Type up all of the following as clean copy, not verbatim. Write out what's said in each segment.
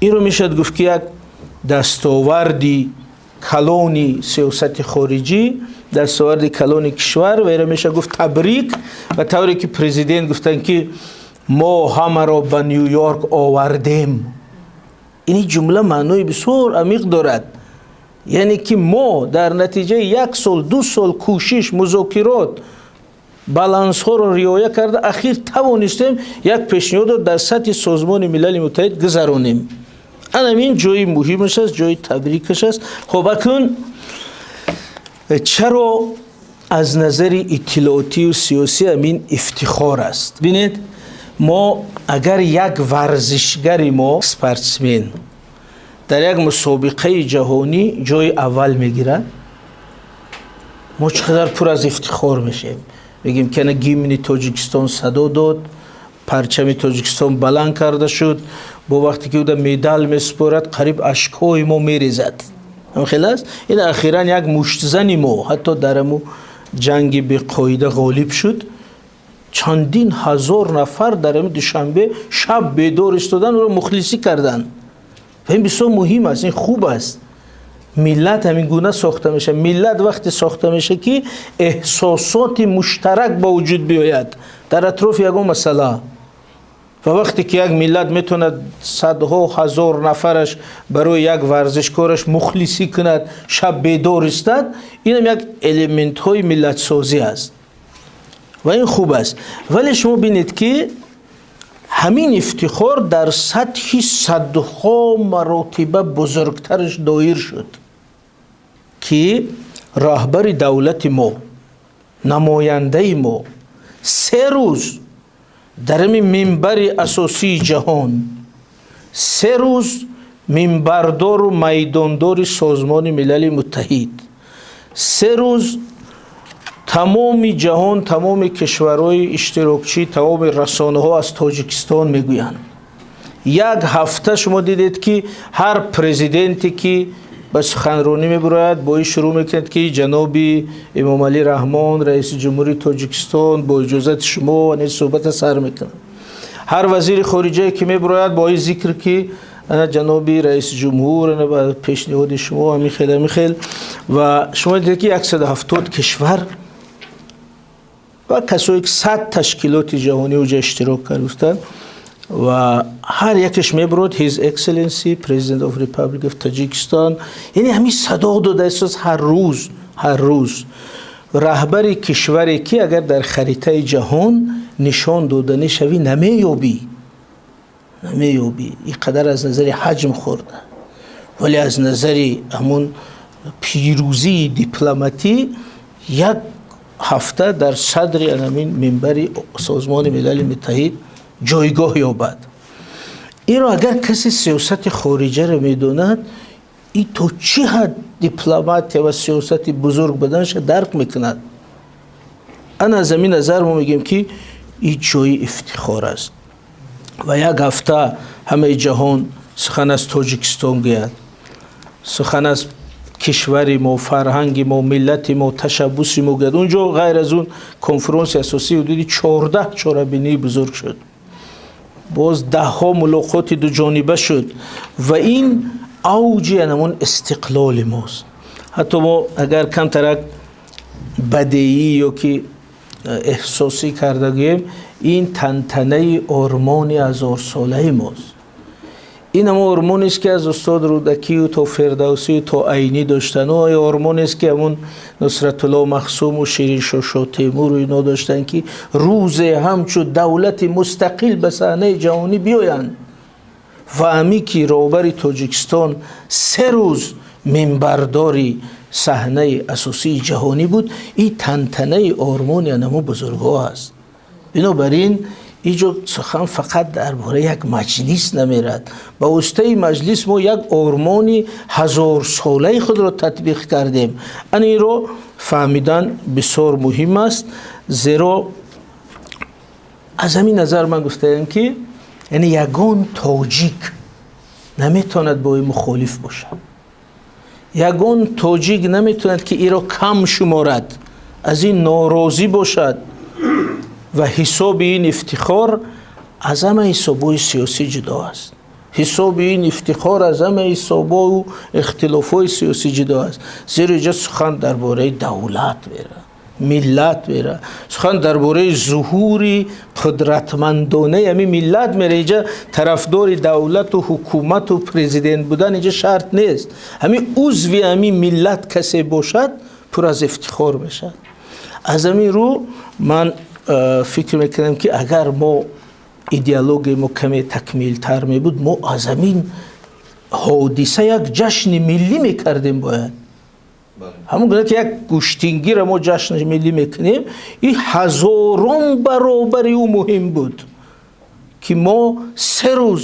Инро мешавад гуфт, ки як дастоварди калони сиёсати хориҷӣ, дастоварди калони кишвар, ва инро мешавад гуфт табрик. Ва тавре ки президент гуфтанд, ки мо ҳамаро ба Ню Йорк овардем, ини ҷумла маънои бисёр амиқ дорад. Яъне ки мо дар натиҷаи як сол, 2 сол кӯшиш, музокирот, балансҳоро риоя карда, ахир тавонистем як пешниҳодро дар сатҳи Созмони Милали Муттаҳид гузаронем. Анам ин ҷои муҳимаш аст, ҷои табрикаш аст. Хоб, акнун чаро аз назари иттилоотию сиёсӣ ҳамин ифтихор аст? Бинед, мо агар як варзишгари мо, спортсмен, дар як мусобиқаи ҷаҳонӣ ҷои аввал мегирад, мо чӣ қадар пур аз ифтихор мешавем. Мегӯем, ки ана гимни Тоҷикистон садо дод, парчами Тоҷикистон баланд карда шуд. Бо вақте ки уда медал месупорад, қариб ашкҳои мо мерезад. Хел аст. Ин ахиран як муштзани мо ҳатто дар аму ҷанги беқоида ғолиб шуд, чандин ҳазор нафар дар ами Душанбе шаб бедор истодан, ӯро мухлисӣ карданд. Ва ин бисёр муҳим аст, ин хуб аст. Миллат ҳамин гуна сохта мешавад. Миллат вақте сохта мешавад, ки эҳсосоти муштарак ба вуҷуд биёяд дар атрофи ягон масъала. Ва вақте ки як миллат метавонад садҳо ҳазор нафараш барои як варзишкораш мухлисӣ кунад, шаб бедор истад, инам як элементҳои миллатсозӣ аст ва ин хуб аст. Вале шумо бинед, ки ҳамин ифтихор дар сатҳи садҳо маротиба бузургтараш доир шуд, ки роҳбари давлати мо, намояндаи мо 3 рӯз дар ҳамин минбари асосии ҷаҳон, 3 рӯз минбардору майдондори Созмони Милали Муттаҳид, 3 рӯз тамоми ҷаҳон, тамоми кишварҳои иштирокчӣ, тамоми расонаҳо аз Тоҷикистон мегӯянд. Як ҳафта шумо дидед, ки ҳар президенте ки ба суханронӣ мебурояд, бо ин шурӯъ мекунад, ки ҷаноби Эмомалӣ Раҳмон, раиси ҷумҳурии Тоҷикистон, бо иҷозати шумо суҳбата сар мекунад. Ҳар вазири хориҷае ки мебурояд, бо ин зикр, ки ана ҷаноби раиси ҷумҳур, ана ба пешниҳоди шумо, ҳамин хел, ҳамин хел. Ва шумо дидед, ки 170 кишвар ва касое ки 100 ташкилоти ҷаҳонӣ уҷа иштирок кард, гуфтанд, ва ҳар якеш мебурод "His Excellency President of Republic of Tajikistan", яъне ҳамин садо дода эҳсос ҳар рӯз, ҳар рӯз раҳбари кишваре, ки агар дар харитаи ҷаҳон нишон дода нешавӣ, намеёбӣ, намеёбӣ. Ин қадар аз назари ҳаҷм хӯрда, вале аз назари ҳамун пирӯзии дипломатӣ як ҳафта дар садри анамин минбари Созмони Милали Муттаҳид ҷойгоҳ ёбад. Инро агар касе сиёсати хориҷаро медонад, ин то чӣ ҳад дипломатия ва сиёсати бузург буданаша дарк мекунад. Ана аз ҳамин назар мо мегӯем, ки ин ҷои ифтихор аст. Ва як ҳафта ҳамаи ҷаҳон сухан аз Тоҷикистон гӯяд, сухан аз кишвари мо, фарҳанги мо, миллати мо, ташаббуси мо гӯяд. Унҷо ғайр аз он конфронси асосӣ ҳудуди 14 чорабинии бузург шуд, боз даҳҳо мулоқоти дуҷониба шуд. Ва ин авҷи анамон истиқлоли мост. Ҳатто мо агар камтарак бадеӣ ё ки эҳсосӣ карда гӯем, ин тантанаи ормони ҳазорсолаи мост. Ин ҳамон ормонест, ки аз устод Рӯдакию то Фирдавсию то Айнӣ доштанд. Ой, ормонест, ки ҳамун Нусратулло Махсуму Шириншо Шотемуру ино доштанд, ки рӯзе ҳамчун давлати мустақил ба саҳнаи ҷаҳонӣ биёянд. Ва ҳамин ки роҳбари Тоҷикистон 3 рӯз минбардори саҳнаи асосии ҷаҳонӣ буд, ин тантанаи ормони анамо бузургҳо аст. Бинобар ин иҷо сухан фақат дар бораи як маҷлис намерад. Ба воситаи маҷлис мо як ормони ҳазорсолаи худро татбиқ кардем. Ана инро фаҳмидан бисёр муҳим аст, зеро аз ҳамин назар ман гуфтаям, ки яъне ягон тоҷик наметавонад бо ин мухолиф бошад, ягон тоҷик наметавонад, ки иро кам шуморад, аз ин норозӣ бошад. Ва ҳисоби ин ифтихор аз ҳама ҳисобҳои сиёсӣ ҷудо аст. Ҳисоби ин ифтихор аз ҳама ҳисобову ихтилофҳои сиёсӣ ҷудо аст, зеро инҷа сухан дар бораи давлат мера, миллат мера, сухан дар бораи зуҳури қудратмандонаи ҳамин миллат мера. Инҷа тарафдори давлату ҳукумату президент будан инҷа шарт нест. Ҳамин узви ҳамин миллат касе бошад, пур аз ифтихор мешавад. Аз ҳамин рӯ ман фикр мекунам, ки агар мо идеологияи мо каме такмилтар мебуд, мо аз ҳамин ҳодиса як ҷашни миллӣ мекардем. Бояд ҳамон гуна ки як гӯштингира мо ҷашни миллӣ мекунем, ин ҳазорон баробари ӯ муҳим буд, ки мо 3 рӯз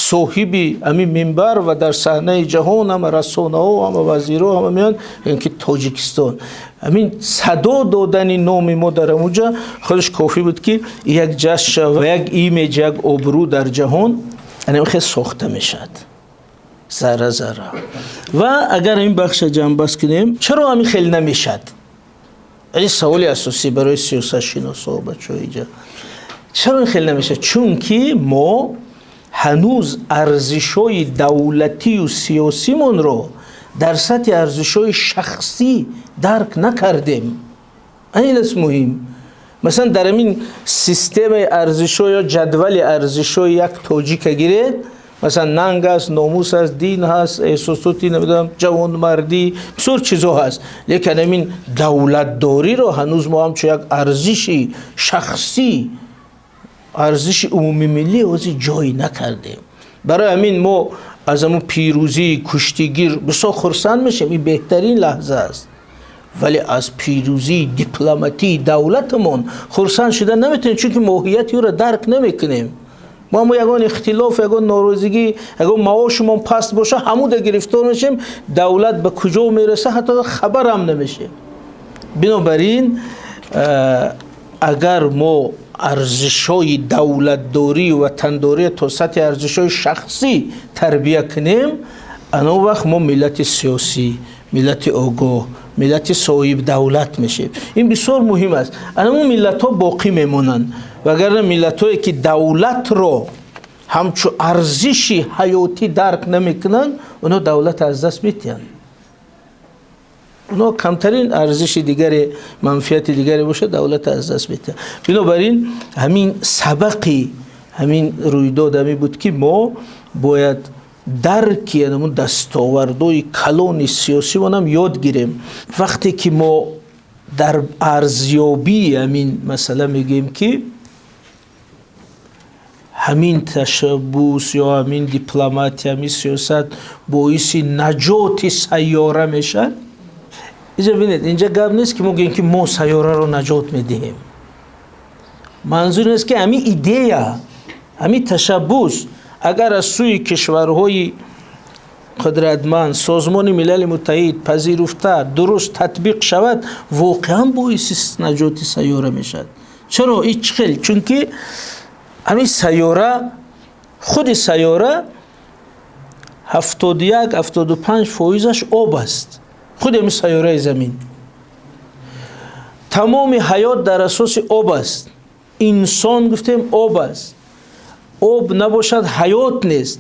соҳиби ҳамин минбар ва дар саҳнаи ҷаҳон ҳама расонаҳо, ҳама вазирҳо, ҳама меоянд, ки Тоҷикистон, ҳамин садо додани номи мо дар ҳамуҷа худаш кофӣ буд, ки як ҷашн шава ва як имидж, як обрӯ дар ҷаҳон анам хел сохта мешавад зарра зарра. Ва агар ин бахша ҷамъбаст кунем, чаро ҳамин хел намешад? Ин саволи асосӣ барои сиёсатшиносо, бачаҳо. Иҷа чаро ин хел намешад? Чунки мо ҳанӯз арзишҳои давлатию сиёсимонро дар сатҳи арзишҳои шахсӣ дарк накардем. Ин аст муҳим. Масалан, дар ҳамин системаи арзишҳо ё ҷадвали арзишҳои як тоҷика гиред, масалан, нанг аст, номус аст, дин ҳаст, эҳсосоти, намедонам, ҷавонмардӣ, бисёр чизҳо ҳаст, лекин ҳамин давлатдориро ҳанӯз мо ҳамчун як арзиши шахсӣ, арзиши умумимиллӣ ҳозир ҷой накардем. Барои ҳамин мо аз ҳамун пирӯзии куштигир бисёр хурсанд мешем, ин беҳтарин лаҳза аст, вале аз пирӯзии дипломатии давлатамон хурсанд шуда наметавонем, чунки моҳияти ӯро дарк намекунем. Мо ҳамо ягон ихтилоф, ягон норозигӣ, ягон маошумон паст боша, ҳамуда гирифтор мешем, давлат ба куҷо мераса, ҳатто хабарам намешем. Бинобар ин, агар мо арзишҳои давлатдорию ватандория то сатҳи арзишҳои шахсӣ тарбия кунем, ано вақт мо миллати сиёсӣ, миллати огоҳ, миллати соҳибдавлат мешавем. Ин бисёр муҳим аст. Анамун миллатҳо боқӣ мемонанд, вагарна миллатҳое, ки давлатро ҳамчун арзиши ҳаётӣ дарк намекунанд, онҳо давлат аз даст метиҳанд. Онҳо камтарин арзиши дигаре, манфиати дигаре бошад, давлат аз даст метиҳанд. Бинобар ин, ҳамин сабақи ҳамин рӯйдод ҳамин буд, ки мо бояд дарки анамун дастовардҳои калони сиёсимонам ёд гирем. Вақте ки мо дар арзёбии ҳамин масъала мегӯем, ки ҳамин ташаббус ё ҳамин дипломатия, ҳамин сиёсат боиси наҷоти сайёра мешавад, инҷа бинед, инҷа гап нест, ки мо гӯем, ки мо сайёраро наҷот медиҳем. Манзур ин аст, ки ҳамин идея, ҳамин ташаббус агар аз сӯи кишварҳои қудратманд, Созмони Милали Муттаҳид пазируфта, дуруст татбиқ шавад, воқеан боиси наҷоти сайёра мешавад. Чаро ин чӣ хел? Чунки ҳамин сайёра, худи сайёра 71, 75 фоизаш об аст. Худи ҳамин сайёраи Замин, тамоми ҳаёт дар асоси об аст. Инсон, гуфтем, об аст. Об набошад, ҳаёт нест.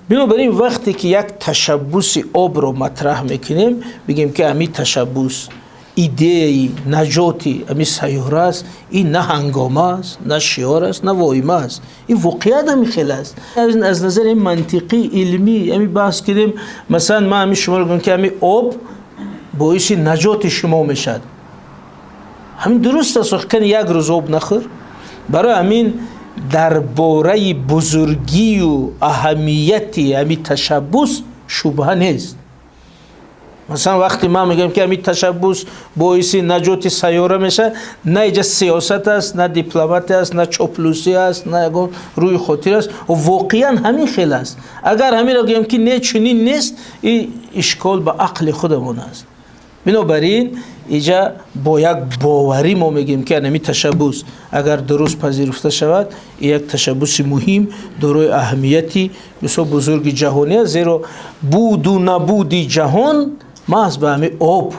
Бинобар ин, вақте ки як ташаббуси обро матраҳ мекунем, бигем, ки ҳамин ташаббус идеяи наҷоти ҳамин сайёра аст, ин на ҳангома аст, на шиор аст, на воима аст, ин воқеият ҳамин хел аст. Аз назари мантиқӣ, илмӣ ҳамин баҳс кунем, масалан, ман ҳамин шуморо гӯям, ки ҳамин об боиси наҷоти шумо мешавад, ҳамин дуруст аст. Кани як рӯз об нахӯр. Барои ҳамин дар бораи бузургию аҳамияти ҳамин ташаббус шубҳа нест. Масалан, вақте ман мегӯям, ки ҳамин ташаббус боиси наҷоти сайёра мешавад, на иҷа сиёсат аст, на дипломатия аст, на чоплусӣ аст, на ягон рӯи хотир аст. Воқеан ҳамин хел аст. Агар ҳаминро гӯям, ки не, чунин нест, ин ишкол ба ақли худамон аст. Бинобар ин, иҷа бо як боварӣ мо мегӯем, ки ҳамин ташаббус агар дуруст пазируфта шавад, як ташаббуси муҳим, дорои аҳамияти бисёр бузурги ҷаҳонӣ аст, зеро буду набуди ҷаҳон маҳз ба ҳамин об,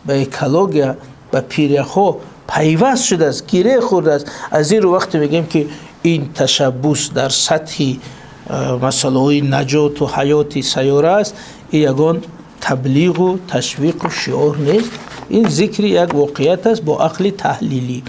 ба экология, ба пиряхҳо пайваст шудааст, гиреҳ хӯрдааст. Аз ин рӯ, вақте мегӯем, ки ин ташаббус дар сатҳи Масъалаҳои наҷоту ҳаёти сайёра аст. Ин ягон таблиғу ташвиқу шиор нест, ин зикри як воқеият аст бо ақли таҳлилӣ.